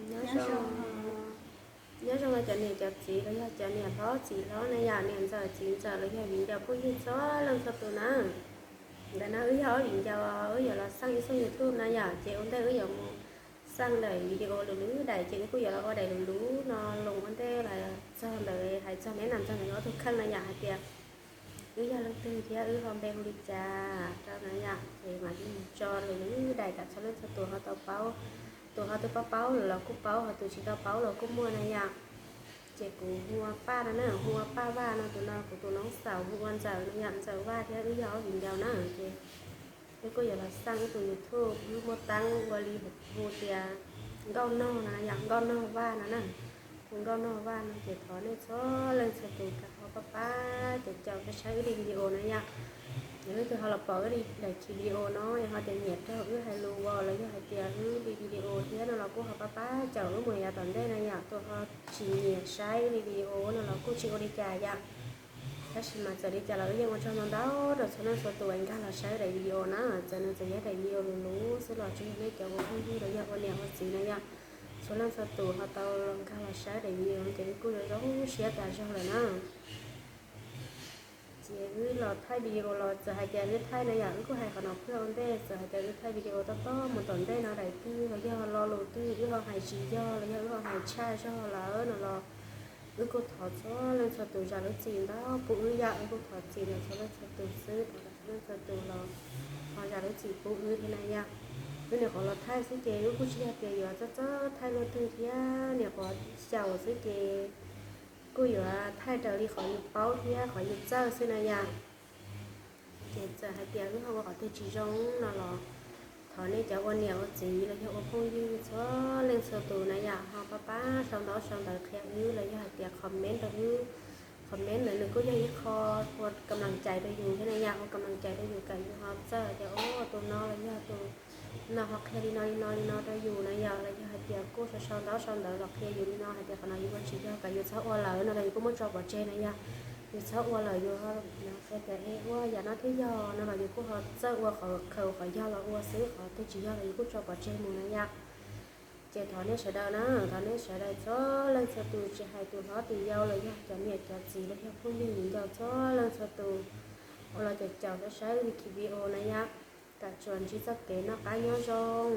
Nyob zoo, nyob zoo cov niam cov txiv los yog cov niam hlob txiv hlob na yom, niam ntxawm txiv ntxawm los yog viv ncaus phooj ywg txhua leej txhua tus na. Ntawm no wb yog ob viv ncaus, wb yuav los xaj ib xoj YouTube na yom, ces ua ntej wb yuav mus xaj daim video lus lub daim, ces wb kuj yuav los ua daim lus lub no los ua ntej los txog ntawd, hais txog neb nam txog ntawd ob tug kheej na yom, hais tias wb yog leej twg thiab wb ho npe hu li cas rau na yom, ces mam li mus tso lus lub daim kom txhua leej txhua tus ho tau paub. Tus ho twb paub paub los kuj paub, ho tus tsis tau paub los kuj muaj na yom. Ces kuv hu ua Paj no na, hu ua Paj Vaj no, tus no kuv tus noob xaus hu ua Ntxawm no yom, Ntxawm Vaj thiab wb yog ob viv ncaus na. Ces wb kuj yuav los xaj wb tus YouTube, wb muaj teeb ua li hu tias Nkauj Nog no yom, Nkauj Nog Vaj no na. Hu Nkauj Nog Vaj no ces thov nej txhua leej txhua tus ho pab pab caum caum saib wb li video na yom. Yog leej twg ho los pom wb li daim video no es ho tias nyiam raug wb hais lus los yog hais tias wb li video thiab no los kuj ho pab pab caum wb mus yav tom ntej na yom. Tus ho tsis nyiam saib wb li video no los kuj tsis ua li cas yom. Tab sis mas txawm li cas los wb yeej ua tsaug ntau ntau rau txhua leej txhua tus uas nkag los saib daim video na. Txawm nws txawm yog daim video lus lub xwb los tsuas yog nej cov ua phooj ywg los yog ua niam ua txiv na yom, txhua leej txhua tus ho tau los nkag los saib daim video no ces wb kuj zoo zoo siab tas zog lawm na. Ces wb los thaij video los txawm hais tias wb thaij na yom, wb kuj hais qhov no phwj ua ntej, txawm hais tias wb thaij video tob tob mus tom ntej no daim twg los yog lo lus twg wb ho hais tsis yog los yog wb ho hais tshaj zog lawm no los wb kuj thov txhua leej txhua tus zam lub txim ntau pub wb yom, wb kuj thov txim rau txhua leej txhua tus xwb, thov kom txhua leej txhua tus los ho zam lub txim pub wb thiab na yom. Wb nyuam qhuav los thaij xwb ces wb kuj tsis yog tias yuav txawj txawj thaij luaj twg thiab, nyuam qhuav xyaum xwb ces kuj yuav thaij raws li qhov yus paub thiab qhov yus txawj xwb na yom. Ces txawm hais tias wb ho ua qhov twg tsis zoo no los thov nej cov ua niam ua txiv los yog ua phooj ywg txhua leej txhua tus na yom, ho pab pab sau ntawv sau ntawv qhia wb los yog hais tias comment rau wb. Comment ntawd nws kuj yog ib qho ua kam lam cais rau yus thiab na yom, ua kam lam cais rau yus kom yus ho txawj hais tias ua tus no los yog tus no ho qhia li no li no li no rau yus na yom, los yog hais tias kuj sau sau ntawv sau ntawv los qhia yus li no hais tias qhov no yus ua tsis yog kom yus txhob ua lawm no los yus kuj muab tso pov tseg na yom. Yus txhob ua lawm yus ho qhia tias e ua yam no thiaj yog no los yus kuj ho txawj ua qhov khaws qhov yog los ua xwb, qhov twg tsis yog los yus kuj tso pov tseg mus na yom. Ces thov nej sawv daws na, thov nej sawv daws txhua leej txhua tus tsis hais tus hlob tus yau los yog cov niam cov txiv los yog phooj ywg viv ncaus txhua leej txhua tus uas los caum caum saib saib wb li video na yom, kom tsuas ntsib txoj kev noj qab nyob zoo,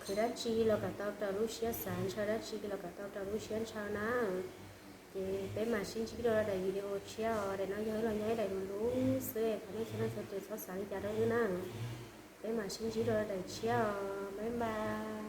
khwv dab tsi los kom tau raws lub siab xav, ntshaw dab tsi los kom tau raws lub siab ntshaw na. Ces peb mam sib ntsib dua daim video tshiab os, daim no yog wb los nyob ib daim lus lub xwb, thov nej txhua leej txhua tus txhob xav li cas rau wb na. Peb mam sib ntsib dua daim tshiab os, bye bye.